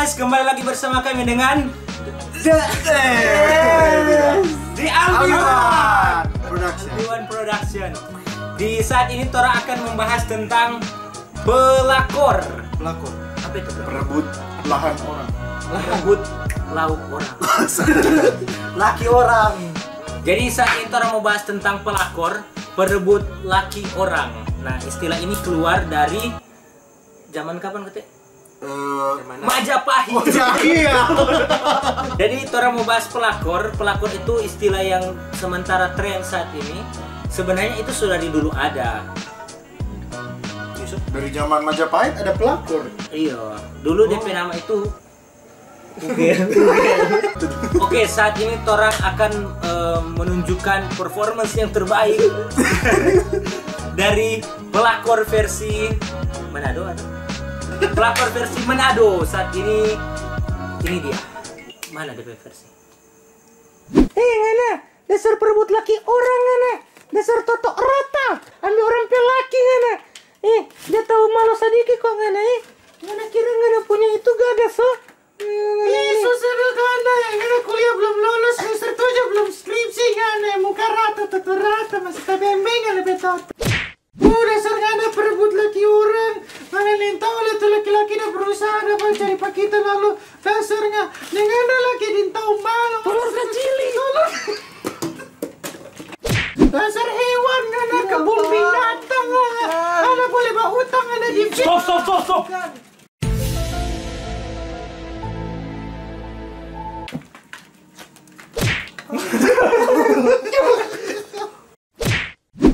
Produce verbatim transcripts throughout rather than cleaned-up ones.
Kembali lagi bersama kami dengan The, The Aldi One Production. Aldi One Production. Di saat ini tora akan membahas tentang pelakor. Pelakor. Apa itu? Perebut lahan orang. Perebut lauk orang. Laki orang. Jadi saat ini tora mau bahas tentang pelakor, perebut laki orang. Nah, istilah ini keluar dari zaman kapan, Kete? Eh, Majapahit. Oh, iya. Jadi, tora mau bahas pelakor. Pelakor itu istilah yang sementara tren saat ini. Sebenarnya itu sudah dari dulu ada. Dari zaman Majapahit ada pelakor. Iya, dulu D P nama itu. Oke. Oke, saat ini torang akan eh, menunjukkan performance yang terbaik dari pelakor versi Manado, atau pelakor versi Manado saat ini. Ini dia. Mana D P versi? Eh, ngana, dasar perebut laki orang ngana. Dasar toto rata, ambil orang pe laki ngana. Eh, dia tahu malu sadiki kok ngana, eh. Ngana kira ngana punya itu gagah, so? Eh, ngana ini. Susah dong ngana, eh. Ngana kuliah belum lulus, semester tujuh belum skripsi ngana, eh. Muka rata, toto rata, masih tabembeng ngana pe toto. Oh, dasar ngana perebut laki orang. Ngana nintau le tu laki-laki da berusaha da cari pa kita lalu dasar nga dengan da laki nintau malu. Telur kacili. Telur. Dasar hewan ngana, kebun binatang ngana. Ngana boleh bautang ngana di. Stop, stop, stop, stop.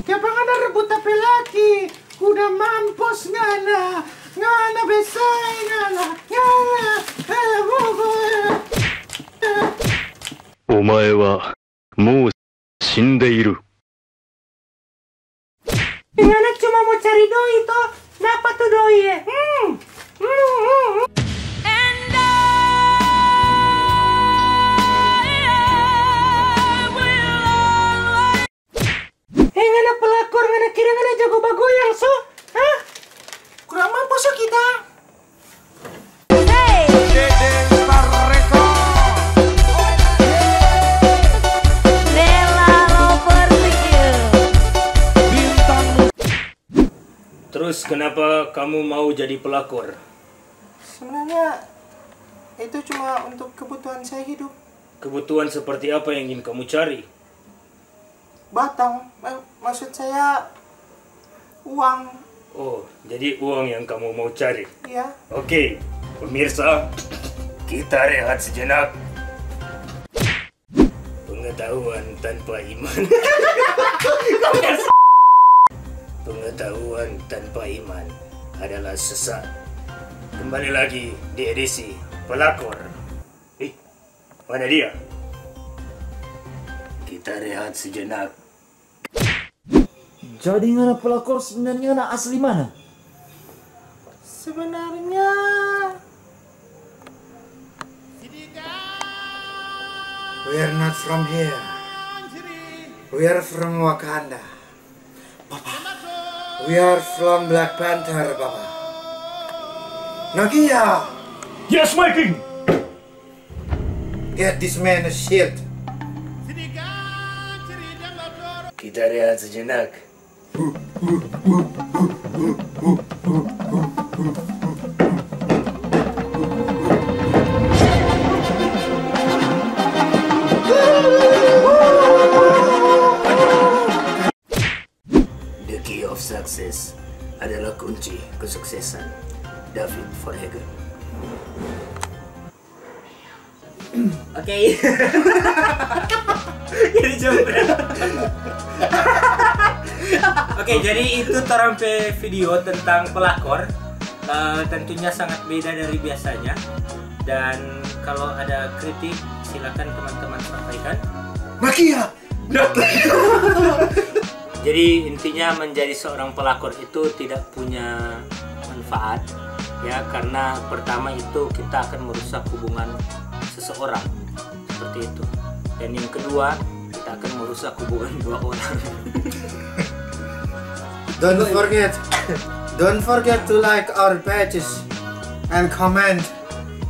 Kiapa ngana rebut ta pe laki? Kuda mampus ngana. Ngana besai ngana. Ngana. Eh, bu, bu, eh. お前はもう死んでいる。 Ngana cuma mo cari doi to, dapa tu doi, eh? Hmm. Hmm, hmm, hmm. Eh, ngana pelakor, ngana kira ngana jago bagoyang, so? Hah? Kurang mampu, so, kita. Hey! Dede Barreko. Bella Lovers Secure. Bintang. Terus, kenapa kamu mau jadi pelakor? Sebenarnya, itu cuma untuk kebutuhan saya hidup. Kebutuhan seperti apa yang ingin kamu cari? Batang, ma-, maksud saya uang. Oh, jadi uang yang kamu mau cari? Iya. Oke, pemirsa, kita rehat sejenak. Pengetahuan tanpa iman. Pengetahuan tanpa iman adalah sesat. Kembali lagi di edisi Pelakor. Ih, mana dia? Kita rehat sejenak. Jadi ngana pelakor sebenarnya ngana asli mana? Sebenarnya we are not from here. We are from Wakanda. Papa, we are from Black Panther, Papa. Nakia! Yes, my king! Get this man a shield. Kita rehat sejenak. The key of success adalah kunci kesuksesan. David Verhagen. Oke. Jadi coba. Oke, jadi itu torang pe video tentang pelakor. Eh, tentunya sangat beda dari biasanya. Dan kalau ada kritik, silakan teman-teman sampaikan. Makia! Jadi intinya menjadi seorang pelakor itu tidak punya manfaat, ya, karena pertama itu kita akan merusak hubungan seseorang, seperti itu. Dan yang kedua, kita akan merusak hubungan dua orang. Don't forget, don't forget to like our pages and comment.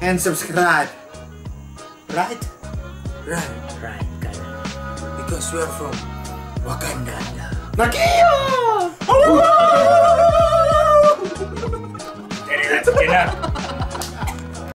and subscribe. Right? Right, Right, guys. Because we are from Wakanda. Makio!